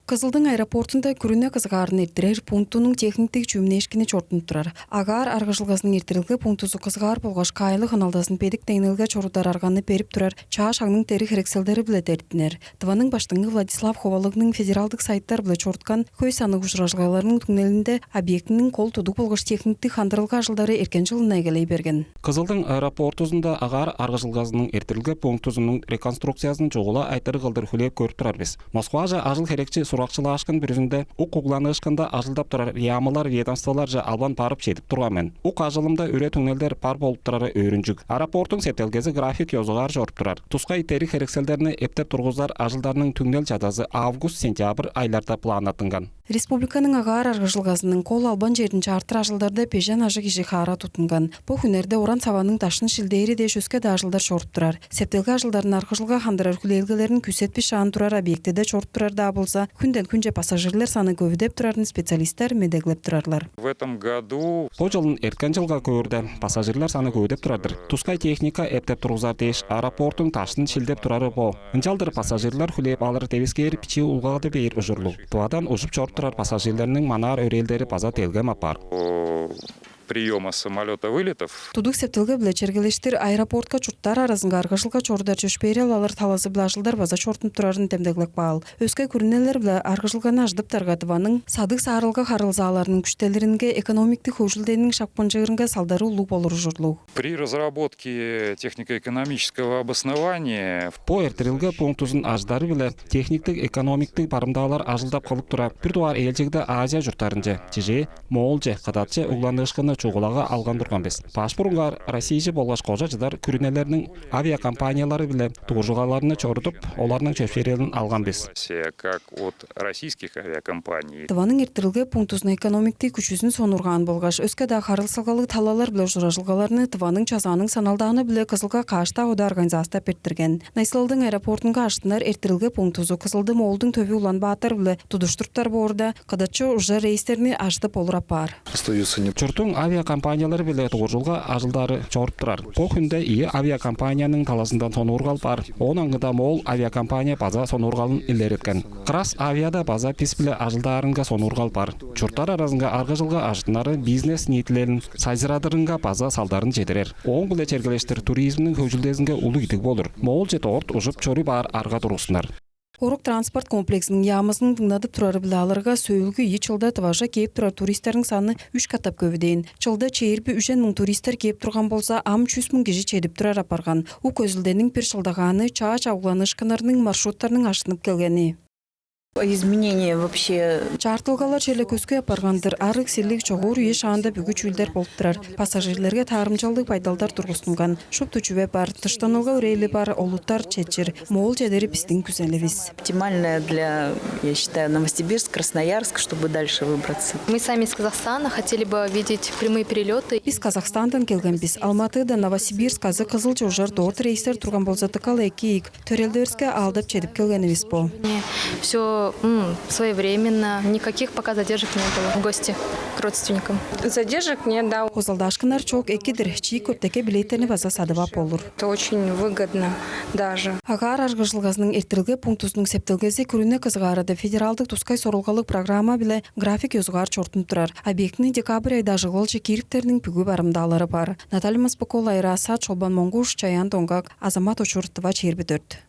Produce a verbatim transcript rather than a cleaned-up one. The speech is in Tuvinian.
Кызылдың аэропортунда күрүне кызыгаарын эрттирер пунктунуң техниктиг чүмнээшкини чорудунуп турар. Агаар аргыжылгазының эрттирилге пунктузу кызыгаар болгаш каайлы хыналдазын бедик деңнелге чорудар арганы берип турар чаа шагның дериг-херекселдери-биле дерттинер. Тываның Баштыңы Владислав Ховалыгның федералдыг сайттар-биле чоруткан хөй санныг ужуражылгаларының түңнелинде объектиниң кол тудуг болгаш техниктиг хандырылга ажылдары эрткен чылын эгелей берген. Кызылдың аэропортузунда агаар аргыжылгазының эрттирилге пунктузунуң реконструкциясын чугула айтырыг кылдыр хүлээп көрүп турар бис. Москваже ажыл-херекчи суракчылаашкын бүрүзүнде ук угланыышкында ажылдап турар яамылар, ведомстволарже албан барып чедип турган мен. Ук ажылымда үре-түңнелдер бар болуп турары өөрүнчүг. Аэропорттуң септелгези график ёзугаар чоруп турар. Тускай дериг-херекселдерни эптеп тургузар ажылдарның түңнел чадазы август-сентябрь айларда планнаттынган. Республиканың агаар аргыжылгазының кол албан черин чаартыр ажылдарда бежен ажыг кижи хаара туттунган. Бо хүннерде оран-саваның даштын шилдээри дээш өске-даа ажылдар чоруп турар. Септелге ажылдарын аргыжылга хандырар хүлээлгелерин күүсетпишаан турар объектиде чоруп турар-даа болза, хүнден хүнче пассажирлер саны көвүдеп турарын специалистер медеглеп турарлар. В этом году Бо чылын эрткен чылга көөрде, пассажирлер саны көвүдеп турар-дыр. Тускай техника эптеп тургузар дээш, аэропорттуң даштын шилдеп турары бо. Ынчалдыр пассажирлер хүлээп алыр девискээр бичии улгады бээр ужурлуг. Тывадан ужуп чоруп турар пассажирлерниң манаар өрээлдери база делгем апаар. Приема самолета, вылетов. Тудуг септелге-биле чергелештир аэропортка чурттар аразынга аргыжылга чорудар чөпшээрел алыр талазы-биле ажылдар база чорудунуп турарын демдеглеп каалы. Өске күрүнелер-биле аргыжылганы ажыдыптарга, Тываның садыг-саарылга харылзааларының күштелиринге, экономиктиг хөгжүлдениң шапкынчыырынга салдары улуг болур ужурлуг. При разработке технико-экономического обоснования Бо эрттирилге пунктузун ажыдары-биле техниктиг-экономиктиг барымдаалар ажылдап кылып тура, бир дугаар ээлчегде Азия чурттарынче, чижээ, Моолче, кыдатче угланыышкынны чугулага алган турган бис. Баш бурунгаар Россияже болгаш кожа чыдар күрүнелерниң авиакомпаниялары-биле дугуржулгаларны чорудуп, оларның чөпшээрелин алган бис. Как от российских авиакомпаний. Тываның эрттирилге пунктузунуң экономиктиг күчүзүн сонуургаан болгаш өске-даа харылзалгалыг талалар-биле ужуражылгаларны Тываның Чазааның саналдааны-биле Кызылга каш-даа удаа организастап эрттирген. Найысылалдың аэропортунга ажыттынар эрттирилге пунктузу Кызылды Моолдуң төвү Улан-Баатар-биле тудуштуруптар боорда, кыдатчы ужар рейстерни ажыдып болур апаар. Остаются не- Чурттуң авиакомпаниялары-биле дугуржулга ажылдары чоруп турар. Бо хүнде ийи авиакомпанияның талазындан сонуургал бар. Оон аңгыда Моол авиакомпания база сонуургалын илереткен. Крас Авиада база бис-биле ажылдаарынга сонуургал бар. Чурттар аразынга аргыжылга ажыттынары бизнес ниитилелин сайзырадырынга база салдарын чедирер. Ооң-биле чергелештир туризмниң хөгжүлдезинге улуг идиг болур. Моолче дорт ужуп чоруй баар арга тургустунар. Орук-транспорт комплексиниң яамызының дыңнадып турары-биле алырга, сөөлгү ийи чылда Тываже кээп турар туристерниң саны үш катап көвүдээн. Чылда чээрби үжен муң туристер кээп турган болза, ам чүс муң кижи чедип турар апарган. Ук көзүлдениң бир чылдагааны чаа чагыгланыышкыннарның маршруттарының ажыттынып келгени. Изменения вообще. Чаартылгалар черле көскү апарган-дыр, арыг-силиг, чогуур үе шаанда бүгү чүүлдер болуп турар. Пассажирлерге таарымчалыг байдалдар тургустунган. Шупту чүве бар, дыштанылга өрээли бар, олуттар четчир. Моол чедери бистиң күзеливис. Оптимальная для, я считаю, Новосибирск, Красноярск, чтобы дальше выбраться. Мы сами из Казахстана, хотели бы видеть прямые перелеты. Бис Казахстандан келген бис. Алматыдан Новосибирск азы Кызылче ужар дорт рейстер турган болза, дыка-ла эки ийик. Төрелдеривиске аалдап чедип келгенивис бо. Все своевременно, никаких пока задержек не было в гости к родственникам. Задержек нет, да. Озалдаашкыннар чок, эки-дир, чиик көптекке билеттерни база садып ап болур. Это очень выгодно даже. Агаар аргыжылгазының эрттирилге пунктузунуң септелгези күрүне кызыгаары деп федералдыг тускай сорулгалыг программа-биле график ёзугаар чорудунуп турар. Объектини декабрь айда ажыглалче киириптериниң бүгү барымдаалары бар. Наталья Маспык-оол, Айраа Сат, Шолбан Монгуш, Чаян Донгак, Азамат Очур, Тыва чээрби дөрт.